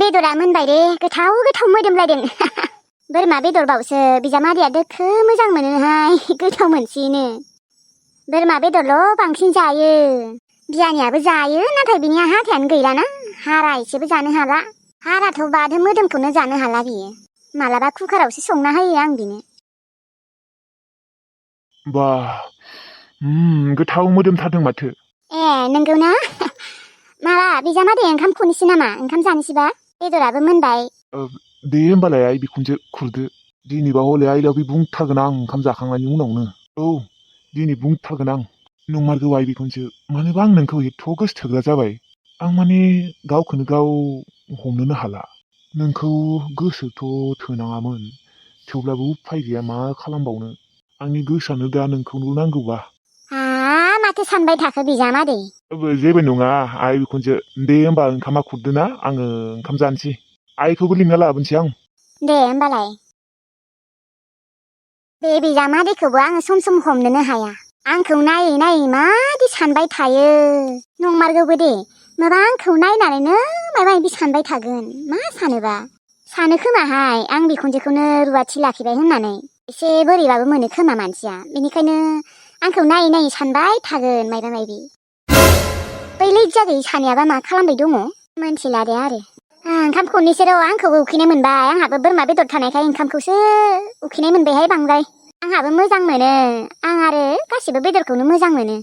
बेदरा मोनबाय दे गोथाव गोथाव मोदोमलायदों बोरमा बेदरबावसो बिजामादैया दोखो मोजां मोनोहाय गोथाव मोनसिनो बोरमा बेदरल' बांसिन जायो बियानियाबो जायो नाथाय बिनिया हाथायानो गैलाना हारा एसेबो जानो हाला हाराथ' बादो मोदोमखौनो जानो हाला बियो मालाबा कुकारावसो संना होयो आं बिनो बा गोथाव मोदोमथारदों माथो ए नंगौना माला बिजामादै ओंखाम खनोसै नामा ओंखाम जानोसैबा बेदराबो मोनबाय दे होमबालाय आइ बिखुनजो खुरदो दिनैबा हले आइलाबि बुंथारगोन आं ओंखाम जाखांनायनि उनावनो औ दिनै बुंथारगोन आं नंमारगौ आइ बिखुनजो मानोबा आं नोंखौ एथ' गोसोथोग्रा जाबाय आं माने गावखौनो गाव हमनोनो हाला नोंखौ गोसोथ' थोनाङामोन थेवब्लाबो उफाय गैया मा खालामबावनो आंनि गोसोआनो दा नोंखौल' नांगौबा माथो सानबाय थाखो बिजामादै जेबो नङा आइ बिखुनजो दे होमबा ओंखामा खुरदो ना आङो ओंखाम जानोसै आइखौबो लिंना लाबोनोसै आं दे होमबालाय बे बिजामादैखौबो आङो सम सम हमनोनो हाया आंखौ नायै नायै मादि सानबाय थायो नंमारगौबो दे माबा आंखौ नायनानैनो माबा माबि सानबाय थागोन मा सानोबा सानो खोमाहाय आं बिखुनजोखौनो रुवाथि लाखिबाय होननानै एसे बोरैबाबो मोनो खोमा मानसिया बेनिखायनो आंखौ नायै नायै सानबाय थागोन मायबा मायबि बै लैजा गैयि सानैयाबा मा खालामबाय दङ मोनथिला दे आरो ओंखाम खननैसो र' आंखौबो उखैनाय मोनबाय आंहाबो बोरमा बेदर थानायखाय ओंखामखौसो उखैनाय मोनबायहाय बांद्राय आंहाबो मोजां मोनो आं आरो गासिबो बेदरखौनो मोजां मोनो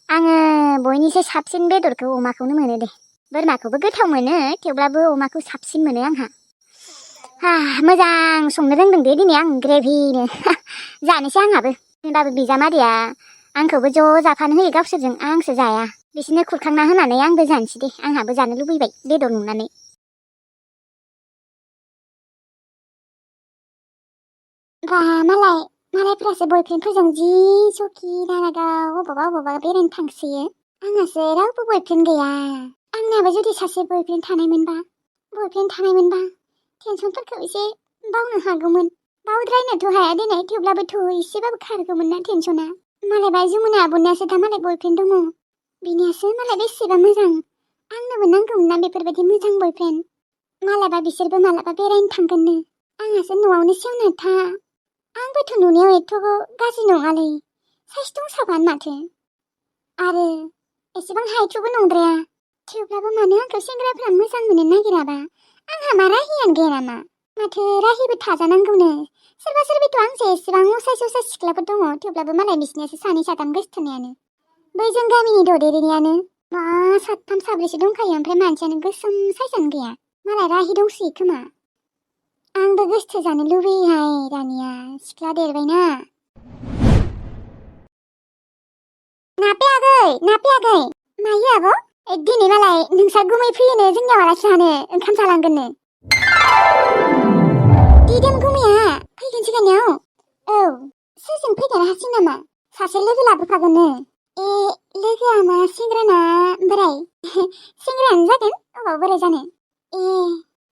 आङो बयनिसो साबसिन बेदरखौ अमाखौनो मोनो दे बोरमाखौबो गोथाव मोनो थेवब्लाबो अमाखौ साबसिन मोनो आंहा मोजां संनो रोंदों दे दिनै आं ग्रेभिनो जानोसै आंहाबो होनबाबो बिजामादैया आंखौबो ज' जाफानो होयो गावसोरजों आंसो जाया बिसोरनो खुरखांना होनानै आंबो जानोसै दे आंहाबो जानो लुबैबाय बेदर नुनानै बा मालायफ्रासो बयफ्रेन्डफोरजों जि सखि दारागाव अबावबा बेरायनो थांसोयो आंहासो रावबो बयफ्रेन्ड गैया आंनाबो जुदि सासे बयफ्रेन्ड थानायमोनबा टेनसनफोरखौ एसे बावनो हागौमोन बावद्रायनोथ' हाया दिनै थेवब्लाबोथ' एसेबाबो खारगौमोन ना टेनसना मालायबा जमुना आब'नियासो दा मालाय बयफ्रेन्ड दङ बिनियासो मालाय बेसेबा मोजां आंनोबो नांगौमोन ना बेफोरबायदि मोजां बयफ्रेन्ड मालाबा बिसोरबो मालाबा बेरायनो थांगोननो आंहासो न'आवनो सेवना था आंबोथ' नुनायाव एथ' गाज्रि नङालै साइस दंसाबानो माथो आरो एसेबां हाइथुबो नंद्राया थेवब्लाबो मानो आंखौ सेंग्राफ्रा मोजां मोननो नागिराबा आंहा मा राहियानो गैया नामा माथो राहिबो थाजानांगौनो सोरबा सोरबिथ' आंसो एसेबां असाइस सिख्लाफोर दङ थेवब्लाबो मालाय बिसनियासो सानै साथाम गोसोथोनायानो बै जों गामिनि ददेरेनियानो मा साथाम साब्रैसो दंखायो ओमफ्राय मानसियानो गोसोम साइसानो गैया मालाय राहि दंसोयो खोमा आंबो गोसथो जानो लुबैयोहाय दानिया सिख्ला देरबायना नापे आगै मायो आब' दिनै मालाय नोंसा गुमै फैयोनो जोंनियाव आलासि जानो ओंखाम जालांगोननो दिदोम गुमैया फैगोन सिगांनियाव औ सोरजों फैगोन हारसिं नामा सासे लोगो लाबोफागोननो ए लोगोआ मा सेंग्राना बोराय सेंग्रायानो जागोन अबाव बोराय जानो ए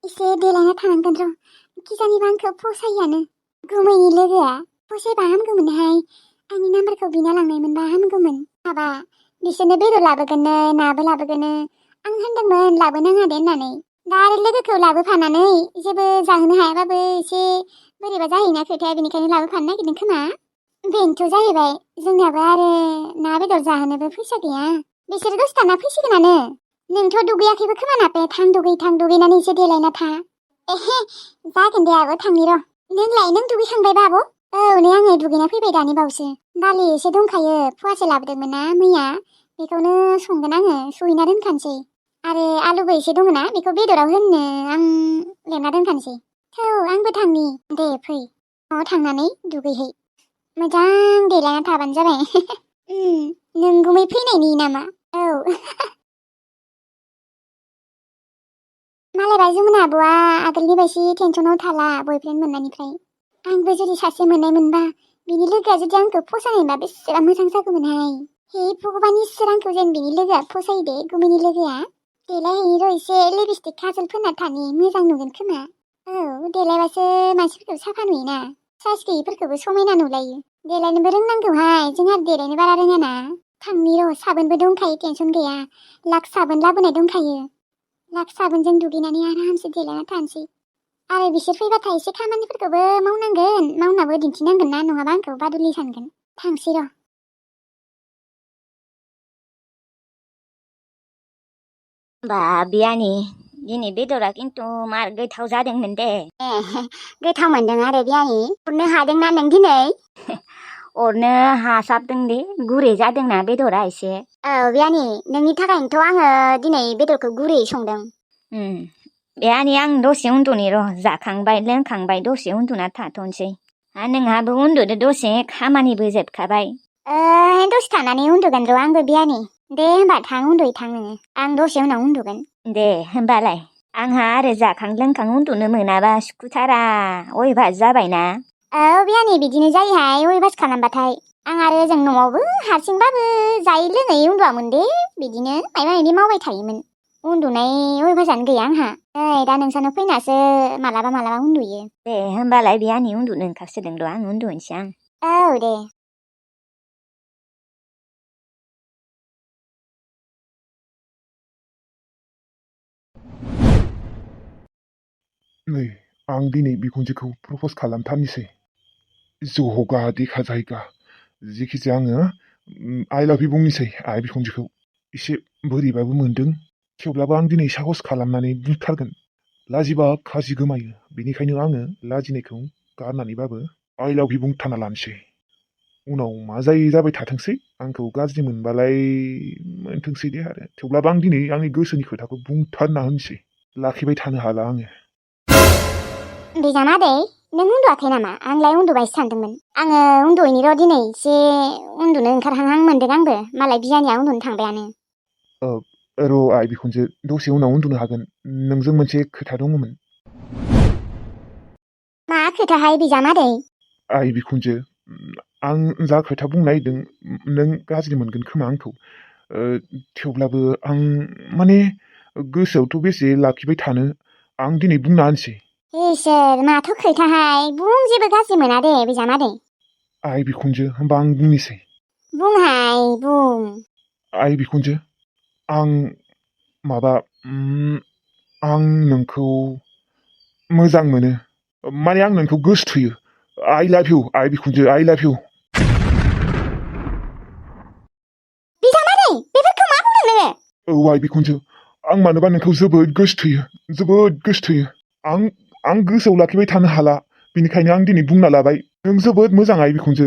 एसे देलायना थानांगोन र' किजानिबा आंखौ फसायोआनो गुमैनि लोगोआ फसायबा हामगौमोनहाय आंनि नाम्बारखौ बिना लांनायमोनबा हामगौमोन हाबा बिसोरनो बेदर लाबोगोननो नाबो लाबोगोननो आं होनदोंमोन लाबोनाङा दे होननानै दा आरो लोगोखौ लाबोफानानै जेबो जाहोनो हायाबाबो एसे बोरैबा जाहैना खोथाया बेनिखायनो लाबोफानो नागिरदों खोमा बेनोथ' जाहैबाय जोंनियाबो आरो ना बेदर जाहोनोबो फैसा गैया बिसोर दसे थाना फैसिगोनानो नोंथ' दुगैयाखैबो खोमा नापे थां दुगैनानै एसे देलायना था एहे जागोन दे आब' थांनि र' नों दुगैखांबायबा आब' औ नै आङो दुगैना फैबाय दानि बावसो दालि एसे दंखायो फुवासे लाबोदोंमोन ना मैया बेखौनो संगोन आङो सुहैना दोनखानोसै आरो आलुबो एसे दङ ना बेखौ बेदराव होनो आं लेरना दोनखानोसै थौ आंबो थांनि दे फै न'आव थांनानै दुगैहै मोजां देलायना थाबानो जाबाय नों गुमै फैनायनि नामा औ मालायबा जमुना आब'आ आगोलनि बायदि टेनसनाव थाला बयफ्रेन्ड मोननायनिफ्राय आंबो जुदि सासे मोननाय मोनबा बिनि लोगोआ जुदि आंखौ फसायनायबा बेसेबा मोजां जागौमोनहाय हे भगबान इसोर आंखौ जेन बिनि लोगोआ फसायो दे गुमैनि लोगोआ देलायहैनि र' एसे लिपस्टिक काजल फोनना थानि मोजां नुगोन खोमा औ देलायबासो मानसिफोरखौ साफा नुयोना साइस गैयिफोरखौबो समायना नुलायो देलायनोबो रोंनांगौहाय जोंहा देलायनो बारा रोङाना थांनि र' साबोनबो दंखायो टेनसन गैया लाक्स साबोन लाबोनाय दंखायो लाक्स साबोनजों दुगैनानै आरामसे देलायना थानोसै आरो बिसोर फैबाथाय एसे खामानिफोरखौबो मावनांगोन मावनाबो दिन्थिनांगोन ना नङाबा आंखौ बादुलि सानगोन थांसै र' बा बियानि दिनै बेदरा खिन्थु मार गोथाव जादोंमोन दे गोथाव मोनदों आरो बियानि हरनो हादोंना नों दिनै अरनो हासाबदों दे गुरै जादोंना बेदरा एसे औ बियानि नोंनि थाखायनोथ' आङो दिनै बेदरखौ गुरै संदों बियानि आं दसे उन्दुनि र' जाखांबाय लोंखांबाय दसे उन्दुना थाथ'नोसै नोंहाबो उन्दुदो दसे खामानिबो जोबखाबाय दसे थानानै उन्दुगोन र' आंबो बियानि दे होमबा थां उन्दुयै थां नोङो आं दसे उनाव उन्दुगोन दे होमबालाय आंहा आरो जाखां लोंखां उन्दुनो मोनाबा सुखुथारा अयभास जाबायना औ बियानि बिदिनो जायोहाय अयभास खालामबाथाय आं आरो जों न'आवबो हारसिंबाबो जायै लोङै उन्दुआमोन दे बिदिनो माबा माबि मावबाय थायोमोन उन्दुनाय अयभासानो गैया आंहा नै दा नोंसानाव फैनासो मालाबा मालाबा उन्दुयो दे होमबालाय बियानि उन्दुनो ओंखारसोदों र' आं उन्दुनोसै औ दे नै आं दिनै बिखुनजोखौ प्रप'ज खालामथारनोसै ज'गा देखा जायगा जेखिजाया आङो आइ लाभ इउ बुंनोसै आइ बिखुनजोखौ एसे बोरैबाबो मोनदों थेवब्लाबो आं दिनै साहस खालामनानै बुंथारगोन लाजिबा खाजि गोमायो बेनिखायनो आङो लाजिनायखौ गारनानैबाबो आइ लाभ इउ बुंथारना लानोसै उनाव मा जायो जाबाय थाथोंसै आंखौ गाज्रि मोनबालाय मोनथोंसै दे आरो थेवब्लाबो आं दिनै आंनि गोसोनि खोथाखौ बुंथारना होनोसै लाखिबाय थानो हाला आङो बिजामादै नों उन्दुआखै नामा आंलाय उन्दुबायसो सानदोंमोन आङो उन्दुयैनि र' दिनै एसे उन्दुनो ओंखारहांहां मोनदों आंबो मालाय बियानिया उन्दुनो थांबायानो र' आइ बिखुनजो दसे उनाव उन्दुनो हागोन नोंजों मोनसे खोथा दङमोन मा खोथाहाय बिजामादै आइ बिखुनजो आं जा खोथा बुंनो नागिरदों नों गाज्रि मोनगोन खोमा आंखौ थेवब्लाबो आं माने गोसोआवथ' बेसे लाखिबाय थानो आं दिनै बुंना होनोसै इसोर माथो खोथाहाय बुं जेबो गाज्रि मोना दे बिजामादै आइ बिखुनजो होमबा आं बुंनोसै बुंहाय बुं आइ बिखुनजो आं माबा आं नोंखौ मोजां मोनो माने आं नोंखौ गोसोथोयो आइ लाभ इउ आइ बिखुनजो आइ लाभ इउ बिजामादै बेफोरखौ मा बुंदों नोङो औ आइ बिखुनजो आं मानोबा नोंखौ जोबोद गोसोथोयो आं गोसोआव लाखिबाय थानो हाला बेनिखायनो आं दिनै बुंना लाबाय नों जोबोद मोजां आइ बिखुनजो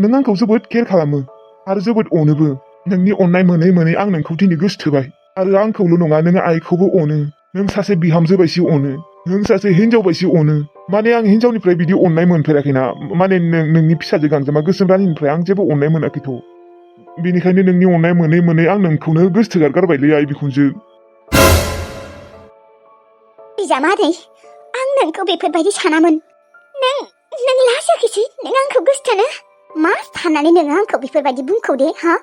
नों आंखौ जोबोद केयार खालामो आरो जोबोद अनोबो नोंनि अननाय मोनै मोनै आं नोंखौ दिनै गोसोथोबाय आरो आंखौल' नङा नों आइखौबो अनो नों सासे बिहामजो बायदि अनो नों सासे हिनजाव बायदि अनो माने आं हिनजावनिफ्राय बिदि अननाय मोनफेराखैना माने नोंनि फिसाजो गांजेमा गोसोम रानिनिफ्राय आं जेबो अननाय मोनाखैथ' बेनिखायनो नोंनि अननाय मोनै मोनै आं नोंखौनो गोसोथोगारगारबायलै आइ बिखुनजो बिजामादै आं नोंखौ बेफोरबायदि सानामोन नों लाजियाखैसै नों आंखौ गोसोथोनो मा साननानै नोङो आंखौ बेफोरबायदि बुंखौ दे हा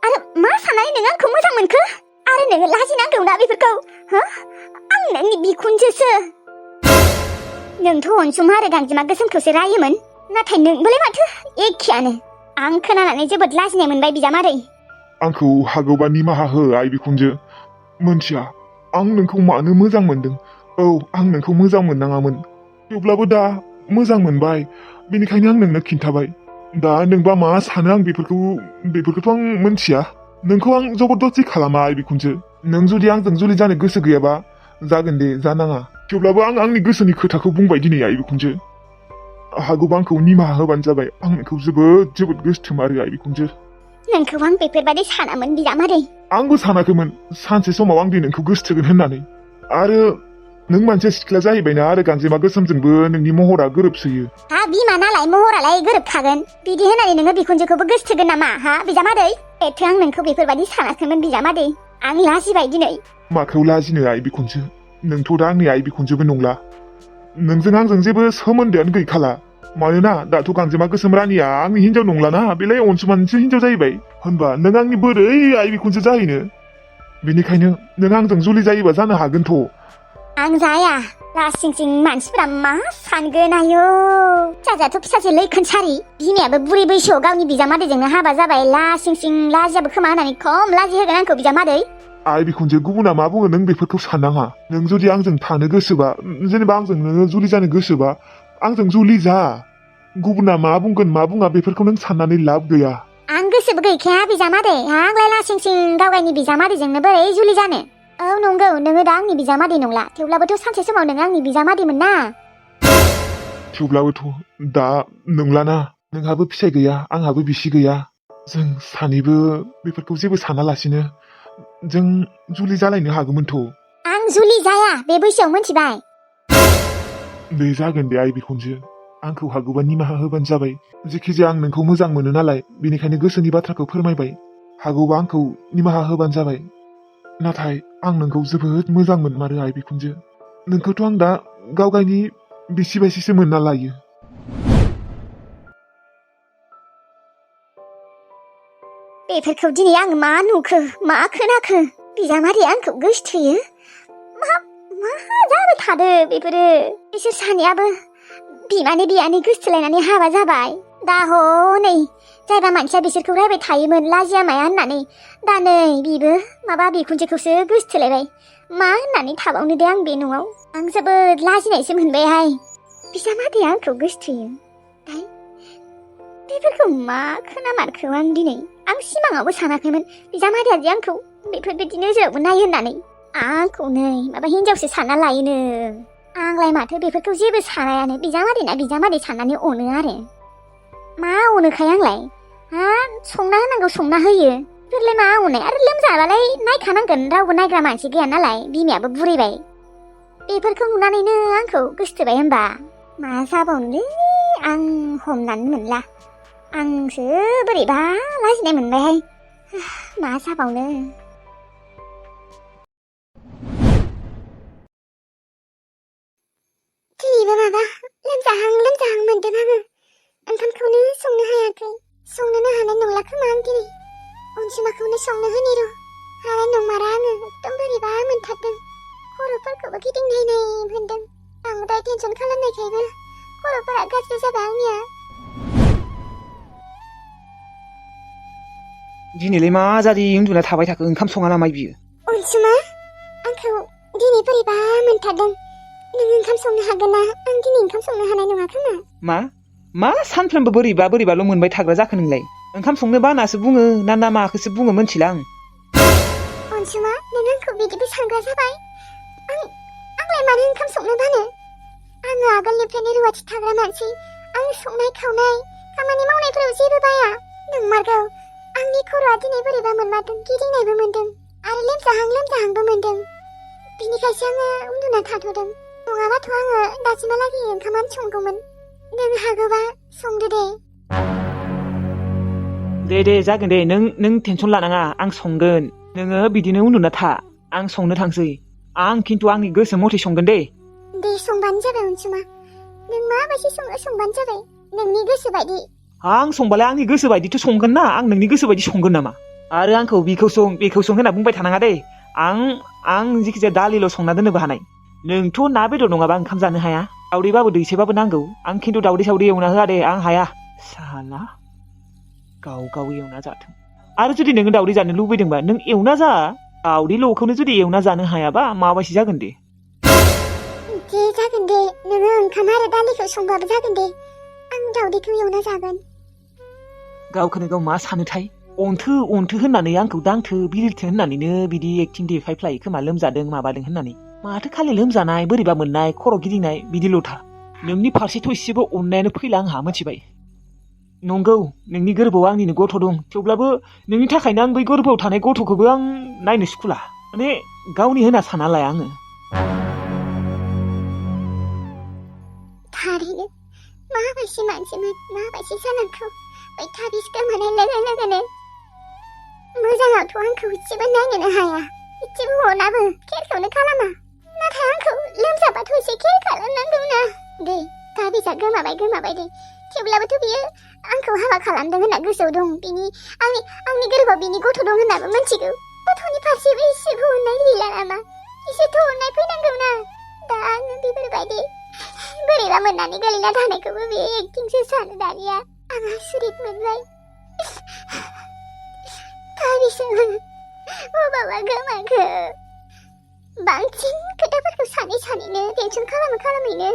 आरो मा साननानै नों आंखौ मोजां मोनखो आरो नोङो लाजिनांगौना बेफोरखौ हा आं नोंनि बिखुनजोसो नोंथ' अनसुमा आरो गांजेमा गोसोमखौसो रायोमोन नाथाय नोंबोलाय माथो एखेयानो आं खोनानानै जोबोद लाजिनाय मोनबाय बिजामादै आंखौ हागौबा निमाहा हो आइ बिखुनजो मोनथिया आं नोंखौ मानो मोजां मोनदों औ आं नोंखौ मोजां मोननाङामोन थेवब्लाबो दा मोजां मोनबाय बेनिखायनो आं नोंनो खिन्थाबाय दा नोंबा मा सानो आं बेफोरखौथ' आं मोनथिया नोंखौ आं जबरदस्ति खालामा आइ बिखुनजो नों जुदि आंजों जुलि जानो गोसो गैयाबा जागोन दे जानाङा थेवब्लाबो आं आंनि गोसोनि खोथाखौ बुंबाय दिनै आइ बिखुनजो हागौबा आंखौ निमाहा होबानो जाबाय आं नोंखौ जोबोद गोसोथोमारो आइ बिखुनजो नोंखौ आं बेफोरबायदि सानामोन बिजामादै आंबो सानाखैमोन सानसे समाव आं दि नोंखौ गोसोथोगोन होननानै आरो नों मोनसे सिख्ला जाहैबायना आरो गांजेमा गोसोमजोंबो नोंनि महरा गोरोबसोयो हा बिमा नालाय महरालाय गोरोबखागोन बिदि होनानै नोङो बिखुनजोखौबो गोसोथोगोन नामा हा बिजामादै एथो आं नोंखौ बेफोरबायदि सानाखैमोन बिजामादै आं लाजिबाय दिनै माखौ लाजिनो आइ बिखुनजो नोंथ' दा आंनि आइ बिखुनजोबो नंला नोंजों आंजों जेबो सोमोन्दोआनो गैखाला मानोना दाथ' गांजेमा गोसोम रानिया आंनि हिनजाव नंलाना बेलाय अनसुमानिसो हिनजाव जाहैबाय होनबा नों आंनि बोरै आइ बिखुनजो जाहैनो बेनिखायनो नों आंजों जुलि जायोबा जानो हागोनथ' आं जाया लासिं सिं मानसिफोरा मा सानगोन आयौ फिसाजोआथ' फिसाजो लैखोनसारि बिमायाबो बुरै बैसोआव गावनि बिजामादैजोंनो हाबा जाबाय लासिं सिं लाजियाबो खोमा होननानै खम लाजि होगोन आंखौ बिजामादै आइ बिखुनजो गुबुना मा बुङो नों बेफोरखौ साननाङा नों जुदि आंजों थानो गोसोबा जेनेबा आंजों नोङो जुलि जानो गोसोबा आंजों जुलि जा गुबुना मा बुंगोन मा बुङा बेफोरखौ नों साननानै लाब गैया आं गोसोबो गैखाया बिजामादै आंलाय लासिं सिं गावगायनि बिजामादैजोंनो बोरै जुलि जानो औ नंगौ नोङो दा आंनि बिजामादै नंला थेवब्लाबोथ' सानसे समाव नोङो आंनि बिजामादैमोन ना थेवब्लाबोथ' दा नंलाना नोंहाबो फिसाय गैया आंहाबो बिसि गैया जों सानैबो बेफोरखौ जेबो सानालासिनो जों जुलि जालायनो हागौमोनथ' आं जुलि जाया बे बैसोआव मोनथिबाय बे जागोन दे आइ बिखुनजो आंखौ हागौबा निमाहा होबानो जाबाय जेखिजाया आं नोंखौ मोजां मोनो नालाय बेनिखायनो गोसोनि बाथ्राखौ फोरमायबाय हागौबा आंखौ निमाहा होबानो जाबाय नाथाय आं नोंखौ जोबोद मोजां मोनमारो आइ बिखुनजो नोंखौथ' आं दा गावगायनि बिसि बायसिसो मोनना लायो बेफोरखौ दिनै आं मा नुखो मा खोनाखो बिजामादैया आंखौ गोसोथोयो मा मा जाबाय थादो बेफोरो बिसोर सानैयाबो बिमानै बियानै गोसोथोलायनानै हाबा जाबाय दा हनै जायबा मानसिया बिसोरखौ रायबाय थायोमोन लाजिया माया होननानै दा नै बिबो माबा बिखुनजोखौसो गोसोथोलायबाय मा होननानै थाबावनो दे आं बे न'आव आं जोबोद लाजिनायसो मोनबायहाय बिजामादैया आंखौ गोसोथोयो बेफोरखौ मा खोनामारखो आं दिनै आं सिमाङावबो सानाखैमोन बिजामादैया जे आंखौ बेफोरबायदि नोजोरावबो नायो होननानै आंखौ नै माबा हिनजावसो सानना लायोनो आंलाय माथो बेफोरखौ जेबो सानायानो बिजामादैना बिजामादै साननानै अनो आरो मा अनोखाय आंलाय हा संना होनांगौ संना होयो बेफोरलाय मा अननाय आरो लोमजाबालाय नायखानांगोन रावबो नायग्रा मानसि गैया नालाय बिमायाबो बुरैबाय बेफोरखौ नुनानैनो आंखौ गोसोथोबाय होनबा मा जाबावनोलै आं हमनानै मोनला आंसो बोरैबा लाजिनाय मोनबायहाय मा जाबावनो दिनैबो माबा लोमजाहां मोनदों आङो ओंखामखौनो संनो हायाखै संनोनो हानाय नंला खोमा आं दिनै अनजिमाखौनो संनो होनि र' हानाय नंमारा आङो एकदम बोरैबा मोनथारदों खर'फोरखौबो गिदिंनायनाय मोनदों बांद्राय टेनसन खालामनायखायबो खर'फोरा गाज्रि जाबाय आंनिया दिनैलाय मा जादि उन्दुना थाबाय थाखो ओंखाम सङा नामा बियो अनजिमा आंखौ दिनै बोरैबा मोनथारदों नों ओंखाम संनो हागोन ना आं दिनै ओंखाम संनो हानाय नङा खोमा मा सानफ्रोमबो बोरैबाल' मोनबाय थाग्रा जाखो नोंलाय ओंखाम संनो बानासो बुङो ना माखौसो बुङो मोनथिला आं अनजिमा नों आंखौ बिदिबो सानग्रा जाबाय आंलाय मानो ओंखाम संनो बानो आङो आगोलनिफ्रायनो रुवाथि थाग्रा मानसि आं संनाय खावनाय खामानि मावनायफोराव जेबो बाया नंमारगौ आंनि खर'आ दिनै बोरैबा मोनमारदों गिदिंनायबो मोनदों आरो लोमजाहांबो मोनदों बिनिखायसो आङो उन्दुना थाथ'दों नङाबाथ' आङो दासिमहालागै ओंखामानो संगौमोन नों हागौबा संदो दे जागोन दे नों टेनसन लानाङा आं संगोन नोङो बिदिनो उन्दुना था आं संनो थांसै आं खिन्थु आंनि गोसो मथे संगोन दे संबानो जाबाय अनसुमा नों माबायदि सङो संबानो जाबाय नोंनि गोसो बायदि आं संबालाय आंनि गोसो बायदिथ' संगोन ना आं नोंनि गोसो बायदि संगोन नामा आरो आंखौ बेखौ सं होनना बुंबाय थानाङा दे आं जिखिजाया दालिल' संना दोननोबो हानाय नोंथ' ना बेदर नङाबा ओंखाम जानो हाया दावदैबाबो दैसेबाबो नांगौ आं खिन्थु दावदै सावदै एवना होआ दे आं हाया साला गाव एवना जाथों आरो जुदि नोङो दावदै जानो लुबैदोंबा नों एवना जा दावदैल'खौनो जुदि एवना जानो हायाबा माबायदि जागोन दे जागोन दे नोङो ओंखाम आरो दालिखौ संबाबो जागोन दे आं दावदैखौ एवना जागोन गावखौनो गाव मा सानोथाय अन्थो होननानै आंखौ दांथो बिलिरथो होननानैनो बिदि एक्टिं देखायफ्लायो खोमा लोमजादों माबादों होननानै माथो खालि लोमजानाय बोरैबा मोननाय खर' गिदिंनाय बिदिल'था नोंनि फारसेथ' एसेबो अननायानो फैला आंहा मोनथिबाय नंगौ नोंनि गोरबोआव आंनिनो गथ' दं थेवब्लाबो नोंनि थाखायनो आं बै गोरबोआव थानाय गथ'खौबो आं नायनो सुखुला माने गावनि होनना साना लाया आङो थारैनो माबायदि मानसिमोन माबायदि जानांगौ बै थाबिस गोमानाय लोगोनो मोजाङावथ' आंखौ एसेबो नायनोनो हाया एसेबो अनाबो केयारखौनो खालामा नाथाय आंखौ लोमजाबाथ' एसे केयार खालामनांगौ ना दे थाबिसा गोमाबाय दे थेवब्लाबोथ' बियो आंखौ हाबा खालामदों होनना गोसोआव दं आंनि गोरबोआव बिनि गथ' दं होननाबो मिथिगौ गथ'नि फारसेबो एसेबो अननाय गैला नामा एसेथ' अननाय फैनांगौ ना दा आङो बेफोरबायदि बोरैबा मोननानै गोलैना थानायखौबो बे एक्टिंसो सानो दानिया आंहा सुरित मोनबाय अबावबा गोमाखो बांसिन खोथाफोरखौ सानैनो टेनसन खालामैनो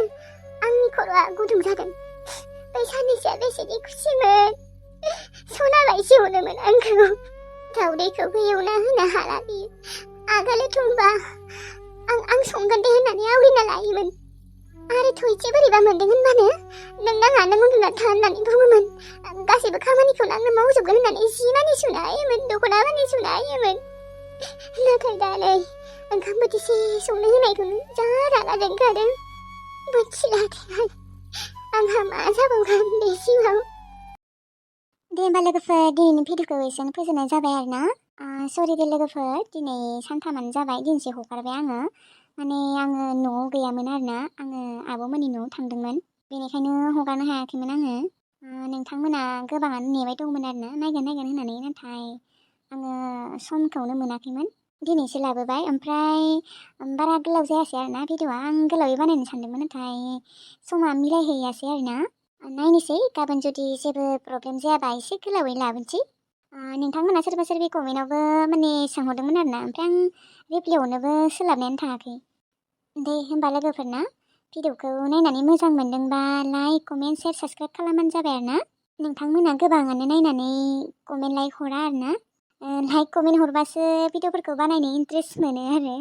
आंनि खर'आ गुदुं जादों बै साननैसोआ बेसेदि खुसिमोन सनाबायसो अनोमोन आंखौ दावदैखौबो एवना होनो हाला बियो आगोलथ' होनबा आं संगोन दे होननानै आवलिना लायोमोन आरो थयसे बोरैबा मोनदों होनबानो नों नाङा नों उन्दुना था होननानै बुङोमोन गासैबो खामानिखौ आंनो मावजोबगोन होननानै जि मानि सुना होयोमोन दख'ना मानि सुना होयोमोन नाथाय दा नै ओंखाम बोथिसे संनो होनायखौनो जा रागा जोंखादों बोथिला थैहाय आंहा मा जाबावगोन बे जिउआव दे होमबा लोगोफोर दिनैनि भिडिअखौ एसेनो फोजोबनाय जाबाय आरोना सरि दे लोगोफोर दिनै सानथामानो जाबाय दिनसे हगारबाय आङो माने आङो न'आव गैयामोन आरोना आङो आब'मोननि न'आव थांदोंमोन बेनिखायनो हगारनो हायाखैमोन आङो नोंथांमोना गोबाङानो नेबाय दंमोन आरोना नायगोन होननानै नाथाय आङो समखौनो मोनाखैमोन दिनैसो लाबोबाय ओमफ्राय बारा गोलाव जायासै आरोना भिडिअआ आं गोलावै बानायनो सानदोंमोन नाथाय समा मिलायहैयासै आरोना नायनोसै गाबोन जुदि जेबो प्रब्लेम जायाबा एसे गोलावै लाबोनोसै नोंथांमोना सोरबा सोरबि कमेन्टआवबो माने सोंहरदोंमोन आरोना ओमफ्राय आं रिप्लाइ हरनोबो सोलाबनायानो थाङाखै दे होमबा लोगोफोरना भिडिअखौ नायनानै मोजां मोनदोंबा लाइक कमेन्ट शेयार साबस्क्राइब खालामबानो जाबाय आरोना नोंथांमोना गोबाङानो नायनानै कमेन्ट लाइक हरा आरोना लाइक कमेन्ट हरबासो भिडिअफोरखौ बानायनो इन्ट्रेस्ट मोनो आरो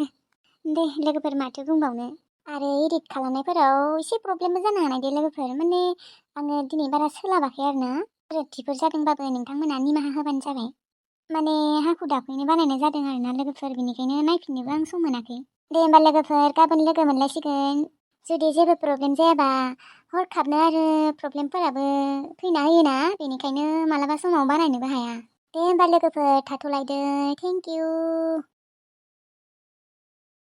दे लोगोफोर माथो बुंबावनो आरो एडिट खालामनायफोराव एसे प्रब्लेमबो जानो हानाय दे लोगोफोर माने आङो दिनै बारा सोलाबाखै आरोना गोरोन्थिफोर जादोंबाबो नोंथांमोना निमाहा होबानो जाबाय माने हाखु दाखुयैनो बानायनाय जादों आरोना लोगोफोर बेनिखायनो नायफिननोबो आं सम मोनाखै दे होमबा लोगोफोर गाबोन लोगो मोनलायसिगोन जुदि जेबो प्रब्लेम जायाबा हरखाबनो आरो प्रब्लेमफोराबो फैना होयोना बेनिखायनो मालाबा समाव बानायनोबो हाया दे होमबा लोगोफोर थाथ'लायदो थेंक इउ